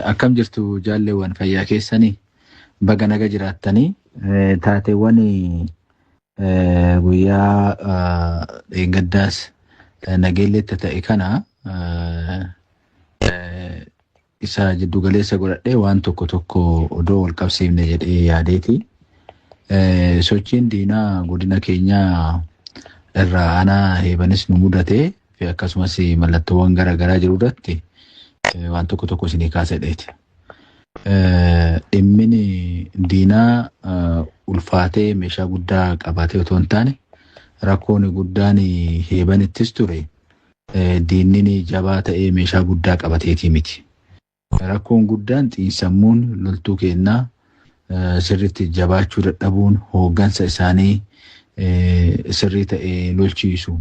Akkam jirtu jaalleewwan, fayyaa keessanii? Baga naga jiraattanii. Taateewwan guyyaa dheengaddaas Nageelleetti ta'e kana isa jiddugaleessa godhadhee waan tokko tokko odoo wal qabsiifne jedhee yaadeeti. Sochiin diinaa godina keenyaa irraa aanaa Heebanis nu mudatee fi akkasumas mallattoowwan garaagaraa jiru irratti waan tokko tokko isinii kaasedheeti. Dhimmini diinaa ulfaatee meeshaa guddaa qabaatee otoo hin taane, rakkoon guddaan Heebanittis ture diinni jabaa ta'ee meeshaa guddaa qabateetii miti. Rakkoon guddaan xiinsammuun loltuu keenyaa sirriitti jabaachuu dadhabuun, hooggansa isaanii sirrii ta'ee lolchiisu,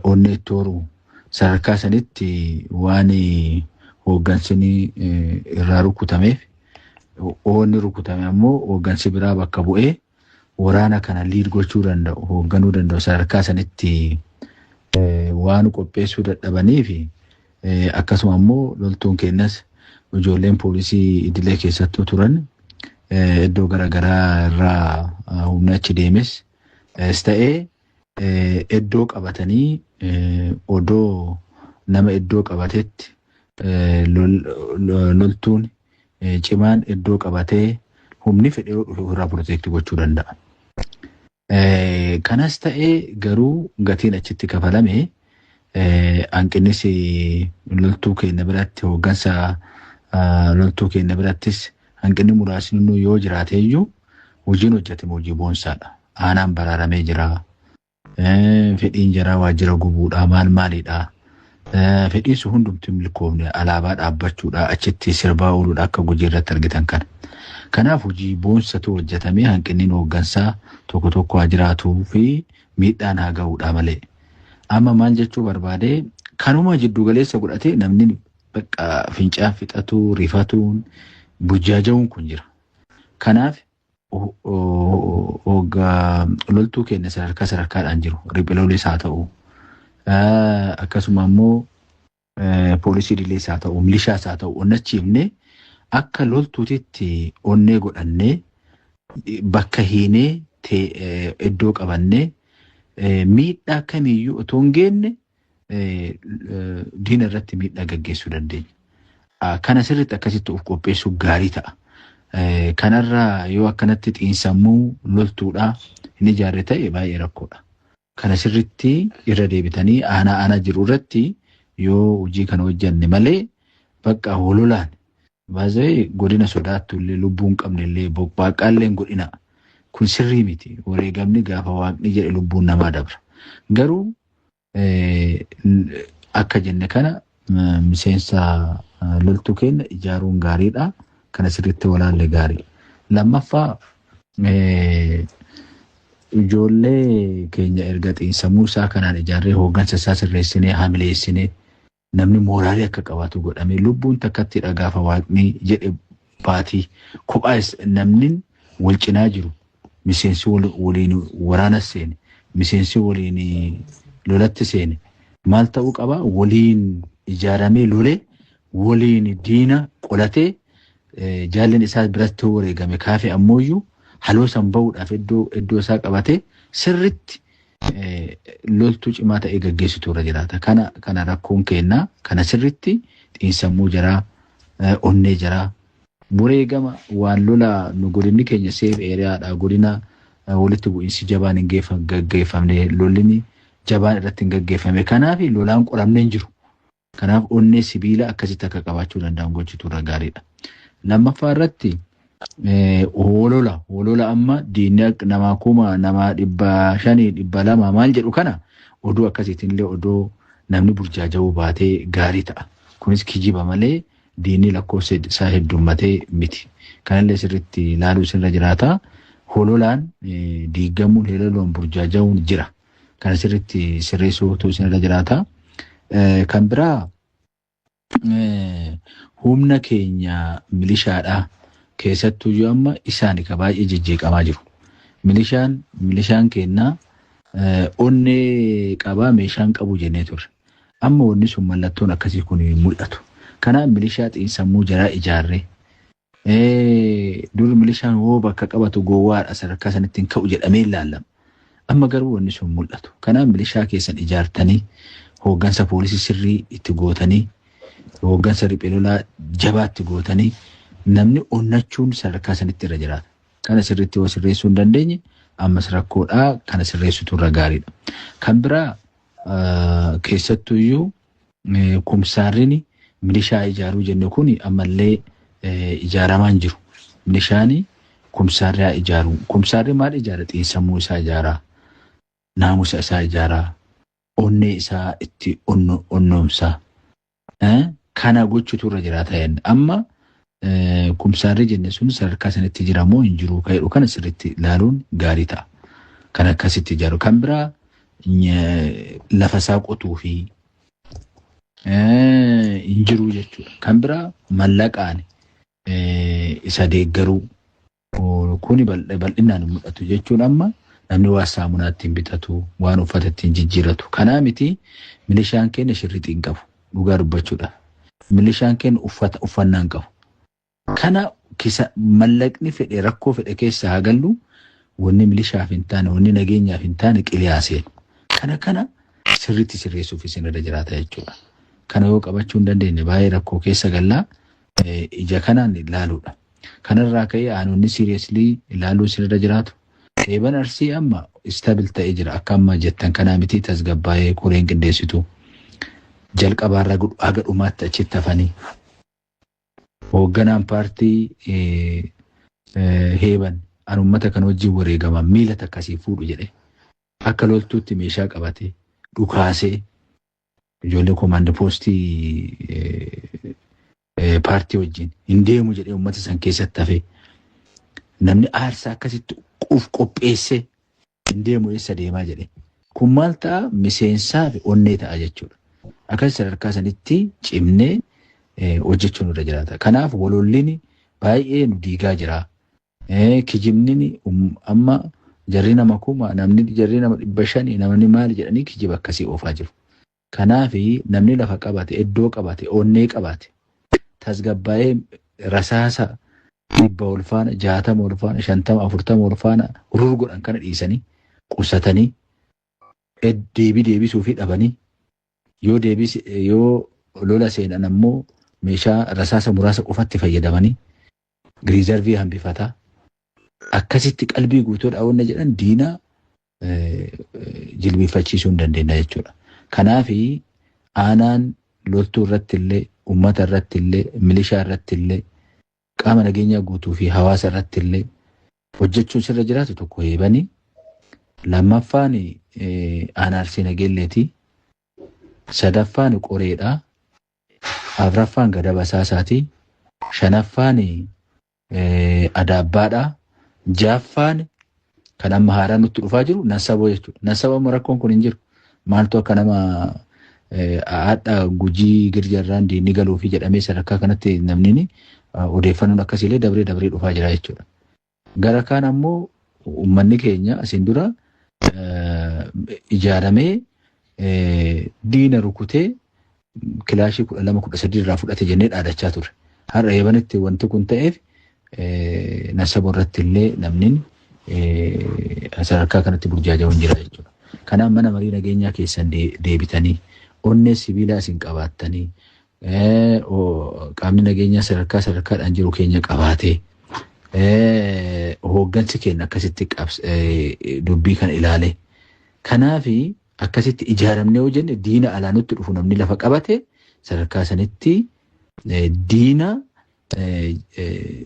onnee itti horu sadarkaa sanitti waan hooggansini irraa rukutameef, oonni rukutame ammoo hooggansi biraa bakka bu'ee waraana kana lead gochuu danda'u, hoogganuu danda'u sadarkaa sanitti waan qopheessuu dadhabanii fi akkasuma ammoo loltuun keenyas ijoolleen poolisii idilee keessattuu turan iddoo garaagaraa irraa humna achi deemes ta'ee iddoo qabatanii, odoo nama iddoo qabatetti loltuun cimaan iddoo qabatee humni fedhee yoo dhufe ofirraa protect gochuu danda'a. Kanas ta'ee garuu gatiin achitti kafalame, hanqinnis loltuu keenya biratti, hooggansa loltuu keenya birattis hanqinni muraasni yoo jiraate iyyuu, hojiin hojjetame hojii boonsaadha. Aanaan baraaramee jira. Fedhiin jaraa waajjira gubuudha, maal maalidha. Fedhiin sun hundumtuu milkoofne, alaabaa dhaabbachuudha, achitti sirbaa ooluudha akka Gujii irratti argitan kana. Kanaaf hojii boonsatu hojjetamee hanqinni hooggansaa tokko tokko haa jiraatuu fi miidhaan haa ga'uudha malee. Amma maal jechuu barbaade, kanuma jiddugaleessa godhatee namni bakka fincaan fixatu, rifatuun, burjaaja'uun kun jira. Kanaaf loltuu keenya sadarkaa sadarkaadhaan jiru, riphee lolis haa ta'u, akkasuma immoo poolisii idilees haa ta'u, milishaas haa ta'u, onnachiifnee akka loltuutitti onnee godhannee bakka hiinee iddoo qabannee miidhaa kamiyyuu otoo hin geenne diina irratti miidhaa gaggeessuu dandeenya. Kana sirriitti akkasitti of qopheessuu gaarii ta'a. Kanarraa yoo akkanatti xiinsammuu loltuudhaa hin ijaarre ta'e baay'ee rakkoodha. Kana sirriitti irra deebitanii aanaa aanaa jiru irratti yoo hojii kana hojjanne malee, bakka hololaan baasee godina sodaattu illee, lubbuu hin qabne illee, boqqaaqqaa hin godhina. Kun sirrii miti. Wareegamni gaafa Waaqni jedhe lubbuun namaa dabra. Garuu akka jenne kana miseensa loltuu keenya ijaaruun gaariidha. Kana sirriitti walaalle gaarii. Lammaffaa, ijoollee keenya erga xiinsammuu isaa kanaan ijaarree, hooggansa isaa sirreessinee, hamileessinee, namni mooraalii akka qabaatu godhamee, lubbuun takkattidha gaafa Waaqni jedhe baatii kophaa namni wal cinaa jiru, miseensi waliin waraana seene, miseensi waliin lolatti seene maal ta'uu qaba? Waliin ijaaramee lolee, waliin diina qolatee, jaalleen isaa biratti wareegame kaafee ammooyyuu haloo san bahuudhaaf iddoo isaa qabatee sirritti loltuu cimaa ta'ee gaggeessitu irra jiraata. Kana rakkoon kennaa kana sirritti xiinsammuu jaraa, onnee jaraa wareegama waan lola nu godinni keenya safe areadha, godina walitti bu'iinsi jabaan hin gaggeeffamne, lolli jabaan irratti hin gaggeeffame. Kanaaf lolaan qoramne hin jiru. Kanaaf onnee sibiila akkasitti akka qabaachuu danda'an gochuutu irra gaariidha. Lammaffaa irratti, holola holola amma diinni namaa 5,500, 200 maal jedhu kana, oduu akkasiitiin illee odoo namni burjaaja'uu baatee gaarii ta'a. Kunis kijiba malee diinni lakkoofsa isaa heddummatee miti. Kanallee sirriitti ilaaluu sirra jiraata. Hololaan diigamuun, hololaan burjaaja'uun jira. Kana sirriitti sirreessuutu sirra jiraata. Kan biraa, humna keenya milishaadhaa keessattuu yoo amma isaan ka baay'ee jejjeeqamaa jiru. Milishaan keenna onnee qabaa meeshaan qabu jennee turre. Amma wanni sun mallattoon akkasii kun hin mul'atu. Kanaaf milishaa xiinsammuu jaraa ijaarree dur milishaan hoo bakka qabatu gowwaadha sadarkaa sanatti hin ka'u jedhamee ilaalama. Amma garuu wanni sun mul'atu. Kanaaf milishaa keessan ijaartanii hooggansa poolisii sirrii itti gootanii hooggansa riphee lolaa jabaatti gootanii namni onnachuun sadarkaa sanitti irra jiraata. Kana sirriitti yoo sirreessuu hin dandeenye ammas rakkoodhaa kana sirreessutu irra gaariidha. Kan biraa keessattuyyuu kumsaarrini milishaa ijaaruu jenne kun ammallee ijaaramaa hin jiru. Milishaan kumsaarraa ijaaru. Kumsaarri maal ijaara? Xiinsammuu isaa ijaaraa. Naamusa isaa ijaaraa. Onnee isaa itti onnoomsaa. Kana gochuutu irra jiraata jenna. Amma kumsaarri jenne sun sadarkaa sanitti jira moo hin jiru kan jedhu kana sirriitti ilaaluun gaarii ta'a. Kan akkasitti ijaaru. Kan biraa lafa isaa qotuu fi hin jiru jechuudha. Kan biraa mallaqaan isa deeggaruu kuni bal'inaan hin mul'atu jechuun amma namni waan saamunaa ittiin bitatu, waan uffata ittiin jijjiiratu. Kanaa miti milishaan keenya shirrixii hin qabu dhugaa dubbachuudhaaf. Milishaan keenya uffata uffannaa hin qabu. Kana kisa mallaqni fedhe rakkoo fedhe keessa haa gallu wanni milishaaf hin taane wanni nageenyaaf hin taane qilee seenu. Kana sirriitti sirreessuuf isin irra jiraata jechuudha. Kana yoo qabachuu hin dandeenye baay'ee rakkoo keessa gallaa ija kanaan ilaaluudha. Kanarraa ka'ee aanonni seriously ilaaluu isin irra jiraatu. Heeban Arsii amma stable ta'ee jira. Akka amma jettan kanaa miti tasgabbaa'ee koreen qindeessitu. Jalqabaarraa haga dhumaatti achitti hafanii. Hoogganaan paartii Heeban an uummata kana wajjin wareegaman miila takkasii fuudhu jedhe. Akka loltuutti meeshaa qabatee dhukaasee ijoollee command postii paartii wajjin hin deemu jedhee uummata san keessatti hafee namni aarsaa akkasitti uf qopheessee hin deemu eessa deemaa jedhe. Kun maal ta'a miseensaa fi onnee ta'a jechuudha. Akkas sadarkaa sanitti cimnee hojjechuun irra jiraata. Kanaaf walolliin baay'ee nu diigaa jira. Kijibni amma jarri nama 1000 namni jarri nama 500 namni maali jedhanii kijiba akkasii oofaa jiru. Kanaaf namni lafa qabate iddoo qabate onnee qabate tasgabbaa'ee rasaasa 100 ol faana 60 ol faana 50 40 ol faana rur godhan kana dhiisanii qusatanii deebii deebisuu fi dhabanii yoo deebis yoo lola seenan ammoo meeshaa rasaasa muraasa qofatti fayyadamanii reserve hambifataa akkasitti qalbii guutuudha wanna jedhan diina jilbifachiisuu hin dandeenya jechuudha. Kanaaf aanaan loltuu irratti illee uummata irratti illee milishaa irratti illee qaama nageenyaa guutuu fi hawaasa irratti illee hojjechuun sirra jiraatu tokko heebanii lammaffaan aanaa Arsii Nageelleeti sadaffaan Qoreedha afraffaan Gada Basaasaati shanaffaan Adaabbaadha jaaffaan kan amma haaraan nutti dhufaa jiru Nassaboo jechuudha. Nassaboo amma rakkoon kun hin jiru. Maaltu akka nama haadha Gujii Girjarraan diinni galuufi jedhamee sadarkaa kanatti namni odeeffannoon akkasiillee dabree dabree dhufaa jira jechuudha. Gara kaan ammoo uummanni keenya asiin dura ijaaramee diina rukutee kilaashii 12 13 irraa fudhate jennee dhaadachaa turre. Har'a eebanitti wanti kun ta'eef Nassaboo irratti illee namni sadarkaa kanatti burjaaja'uun jira jechuudha. Kanaaf mana marii nageenyaa keessan deebitanii onnee sibiilaa isin qabaattanii qaamni nageenyaa sadarkaa sadarkaadhaan jiru keenya qabaatee hooggansi keenya akkasitti dubbii kana ilaale. Kanaaf akkasitti ijaaramnee yoo jenne diina alaa nutti dhufu namni lafa qabate sadarkaa sanitti diina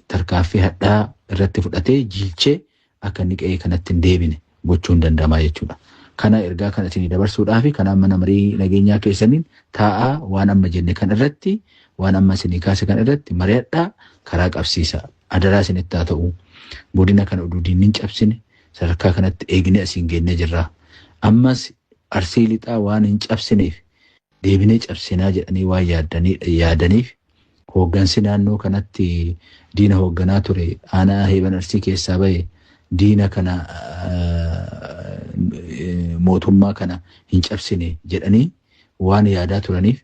tarkaaffii hadhaa irratti fudhatee jiilchee akka inni qe'ee kanatti hin deebine gochuun danda'ama jechuudha. Kana ergaa kana isinii dabarsuudhaaf kanaaf mana marii nageenyaa keessaniin taa'aa waan amma jenne kan irratti waan amma isinii kaase kan irratti mari'adhaa karaa qabsiisa. Adaraa isinitti haa ta'u. Godina kana oduu diinni hin cabsine sadarkaa kanatti eegnee asiin geennee jirra. Ammas Arsii lixaa waan hin cabsineef deebinee cabsinaa jedhanii waan yaadaniif hooggansi naannoo kanatti diina hoogganaa ture aanaa Heeban Arsii keessaa bahe diina kana mootummaa kana hin cabsine jedhanii waan yaadaa turaniif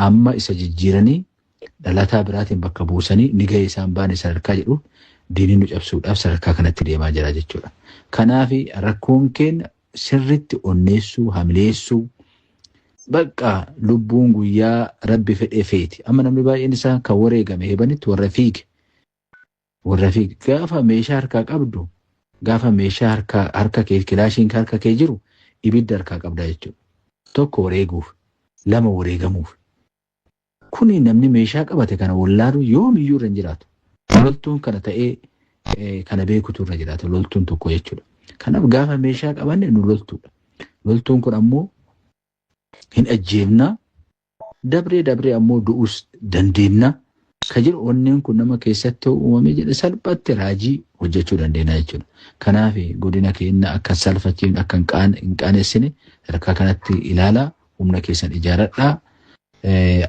amma isa jijjiiranii Dhalataa biraatiin bakka buusanii ni ga'e isaan baane sadarkaa jedhu diinni nu cabsuudhaaf sadarkaa kanatti deemaa jira jechuudha. Kanaaf rakkoon keenya sirritti onneessuu, hamileessuu, bakka lubbuun guyyaa rabbi fedhee feeti. Amma namni baay'een isaa kan wareegame heebanitti warra fiige. Warra fiige gaafa meeshaa harkaa qabdu, gaafa meeshaa harka kee kilaashiin harka kee jiru ibidda harkaa qabda jechuudha. Tokko wareeguuf, lama wareegamuuf. Kuni namni meeshaa qabate kana wallaalu yoomiyyuu irra hin jiraatu. Loltuun kana ta'ee kana beekutu irra jiraata loltuun tokko jechuudha. Kanaaf gaafa meeshaa qabanne nu loltuudha. Loltuun kun ammoo hin ajjeefnaa, dabree dabree ammoo du'uus dandeenya. Ka jedhu onneen kun nama keessatti uumamee jedhe salphatti raajii hojjechuu dandeenya jechuudha. Kanaaf godina keenya akka salphachiifne, akka hin qaanessine sadarkaa kanatti ilaalaa, humna keessan ijaaradhaa.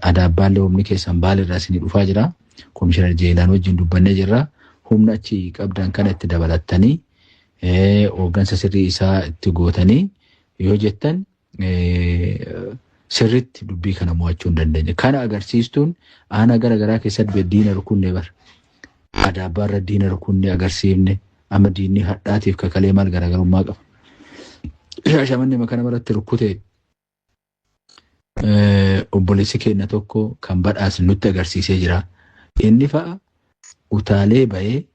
Adaabbaallee humni keessan baalirraa isinii dhufaa jira. Komishinar Jeelaan wajjin dubbannee jirra. Humna achi qabdan kana itti dabalattanii hooggansa sirrii isaa itti gootanii yoo jettan sirriitti dubbii kana mo'achuu hin dandeenye. Kana agarsiistuun aanaa garaagaraa keessatti diina rukunne bara. Adaabbaarra diina rukunne agarsiifne, amma diinni hadhaatiif kakalee maal garaagarummaa qaba. Shaashamanni kana maratti rukkute obboleessi keenya tokko kan badhaasne nutti agarsiisee jira. Inni fa'a utaalee bahee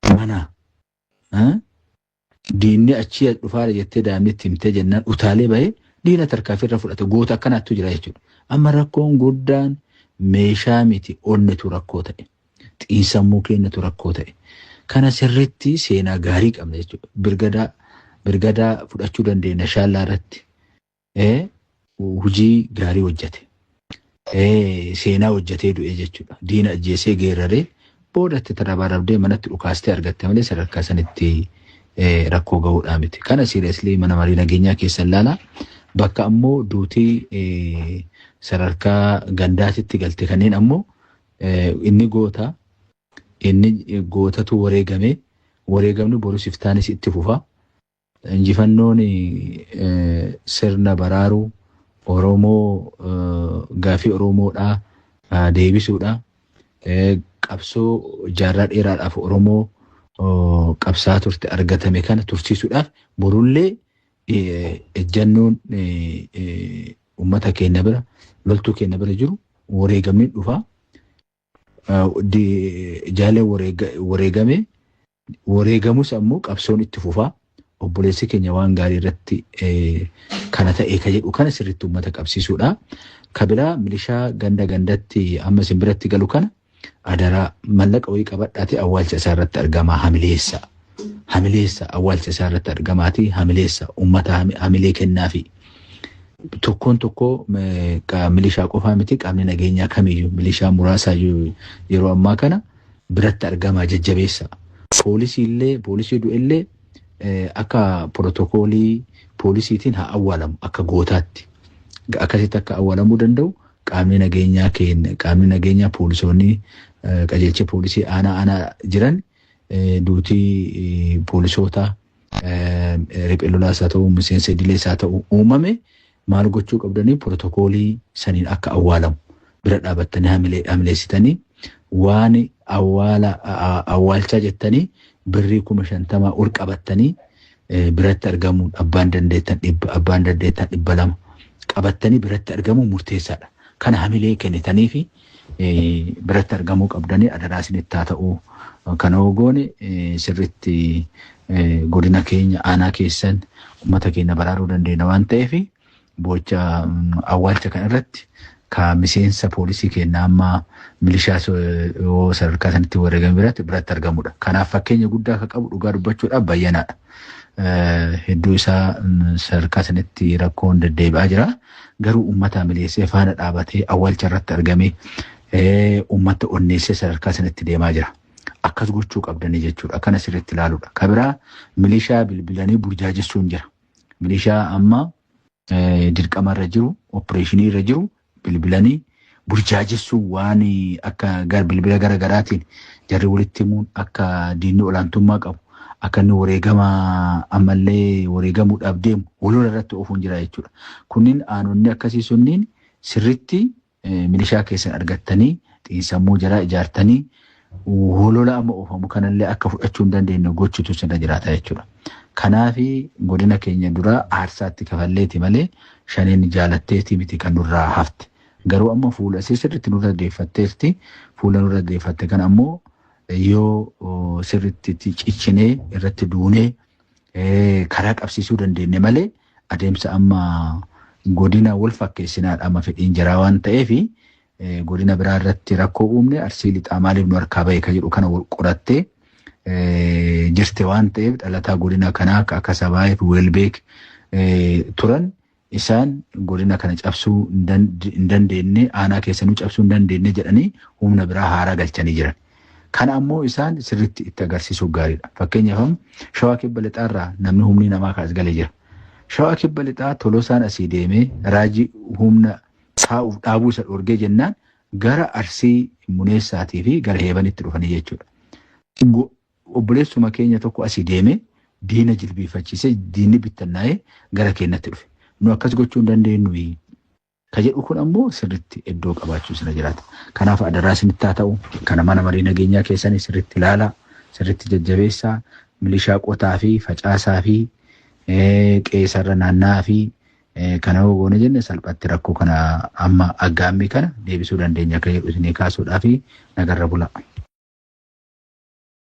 mana diinni achii dhufaara jettee daa'imni itti himtee jennaan utaalee bahee diina tarkaanfii irra fudhate goota akkanaattu jira jechuudha. Amma rakkoon guddaan meeshaa miti, onnetu rakkoo ta'e. Xiinsammuu keenyatu rakkoo ta'e. Kana sirriitti seenaa gaarii qabna jechuudha. Birgadaa fudhachuu dandeenya shaallaa irratti. Hojii gaarii hojjete. Seenaa hojjetee du'e jechuudha. Diina ajjeesee geeraree boodatti tarabaarabdee manatti dhukaastee argatte malee sadarkaa sanitti rakkoo gahuudhaa miti. Kana seriously mana marii nageenyaa keessa ilaalaa. Bakka ammoo duutii sadarkaa gandaatitti galte kanneen ammoo inni goota, inni gootatu wareegame, wareegamni borus iftaanis itti fufa. Injifannoon sirna baraaruu Oromoo, gaafii Oromoodhaa deebisuudha. Qabsoo jaarraa dheeraadhaaf Oromoo qabsaa turte argatame kana tursiisuudhaaf borullee ejjannoon uummata keenya bira, loltuu keenya bira jiru wareegamni dhufa. Jaalee wareegame, wareegamus ammoo qabsoon itti fufa. Obboleessi keenya waan gaarii irratti kana ta'e ka jedhu kana sirriitti uummata qabsiisuudha. Ka biraa milishaa ganda gandatti amma isin biratti galu kana adaraa mallaqa wayii qabadhaatee awwaalcha isaa irratti argamaa hamileessa. Hamileessa, awwaalcha isaa irratti argamaatii hamileessa, uummata hamilee kennaafi. Tokkoon tokkoo milishaa qofaa miti, qaamni nageenyaa kamiyyuu milishaa muraasaa yeroo ammaa kana biratti argamaa jajjabeessa. Poolisii illee, poolisii du'ellee akka pirootokoolii poolisiitiin haa awwaalamu akka gootaatti. Akkasitti akka awwaalamuu danda'u qaamni nageenyaa keenya, qaamni nageenyaa poolisoonni qajeelcha poolisii aanaa aanaa jiran duutii poolisoota riphee lolaas haa ta'u, miseensa idilees haa ta'u uumame maal gochuu qabdanii pirootokoolii saniin akka awwaalamu bira dhaabattanii hamileessitanii waan awwaala awwaalchaa jettanii birrii 50,000 ol qabattanii biratti argamuun, abbaan dandeettan 100, abbaan dandeettan 200 qabattanii biratti argamuun murteessaadha. Kana hamilee kennitanii fi biratti argamuu qabdanii adaraa isinitti haa ta'u. Kana goone sirriitti godina keenya, aanaa keessan, uummata keenya baraaruu dandeenya waan ta'eef bocha awwaalcha kana irratti ka miseensa poolisii keenya amma milishaa yoo sadarkaa sanitti wareegame biratti argamudha. Kanaaf fakkeenya guddaa akka qabu dhugaa dubbachuudhaaf bayyanaadha. Hedduu isaa sadarkaa sanitti rakkoon deddeebi'aa jira. Garuu uummata mileessee faana dhaabatee awwaalcha irratti argamee uummata onneessee sadarkaa sanitti deemaa jira. Akkas gochuu qabdanii jechuudha. Kana sirriitti ilaaluudha. Ka biraa milishaa bilbilanii burjaajessuun jira. Milishaa amma dirqama irra jiru, opereeshinii irra jiru bilbilanii burjaajessuun waan akka bilbila gara garaatiin jarri walitti himuun akka diinni olaantummaa qabu, akka inni wareegama ammallee wareegamuudhaaf deemu walola irratti oofuun jira jechuudha. Kunniin aanonni akkasii sunniin sirriitti milishaa keessan argattanii Xiinsammuu jaraa ijaartanii holola amma oofamu kanallee akka fudhachuu hin dandeenye gochuutu sirra jiraata jechuudha. Kanaafi godina keenya dura aarsaatti kafalleeti malee shaneen jaalatteeti miti kan nurraa hafte. Garuu amma fuula isii sirriitti nurra deeffatteerti. Fuula nurra deeffatte kana ammoo yoo sirriitti ciccinee irratti duunee karaa qabsiisuu dandeenye malee adeemsa amma godina wal fakkeessinaadha amma fedhiin jaraa waan ta'eef godina biraa irratti rakkoo uumne Arsii Lixaa maaliif nu harkaa bahe kan jedhu kana wal qorattee jirte waan ta'eef dhalataa godina kanaa akka sabaayif weelbeek turan isaan godina kana cabsuu hin dandeenye, aanaa keessanuu cabsuu hin dandeenye jedhanii humna biraa haaraa galchanii jiran. Kana ammoo isaan sirriitti itti agarsiisuuf gaariidha. Fakkeenyaaf Shawaa Kibba Lixaarraa namni humni namaa kaas galee jira. Shawaa Kibba Lixaa Tolosaan asii deemee raajii humna taa'uuf dhaabuu isa dhorgee jennaan gara Arsii Muneessaatii fi gara Heebanitti dhufanii jechuudha. Obboleessuma keenya tokko asii deemee diina jilbiifachiisee diinni bittannaa'ee gara keenyatti dhufe. Nu akkas gochuu hin dandeenyu. Ka jedhu kun ammoo sirriitti iddoo qabaachuu sirra jiraata. Kanaaf adaraa isinitti haa ta'u, kana mana marii nageenyaa keessanii sirriitti ilaalaa, sirriitti jajjabeessaa, milishaa qotaa fi facaasaa fi qeesarra naanna'aa fi kana yoo goone jenne salphatti rakkoo kana amma aggaammii kana deebisuu dandeenya akka jedhu isinii kaasuudhaa fi nagarra bula.